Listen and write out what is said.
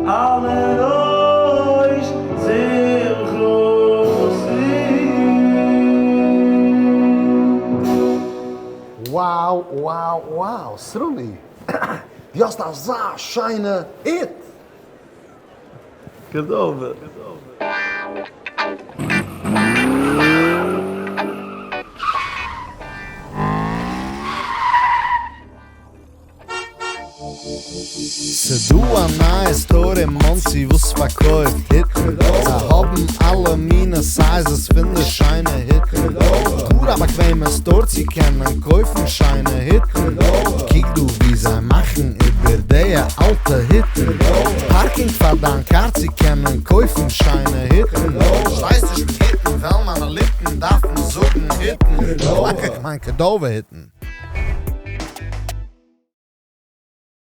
על ראש שמחתי. Wow wow wow סרולי דו האסט אזא שיינע היט! כדובר. ס'דא א נייע store אין מאנסי וואס פארקויפט היטן, זיי האבן אלע מינע sizes פון די שיינע היטן, גאר א באקוועמע store צו קענען קויפן שיינע היטן, קוק דא ווי זיי מאכן איבער דיע אלטע היטן, parking פאר דיין קאר צו קענען קויפן שיינע היטן, שטייסט נישט מיט היטן וועלן מיינע ליפן דארפן זאגן היטן, כ'מיין קאדאווע היטן.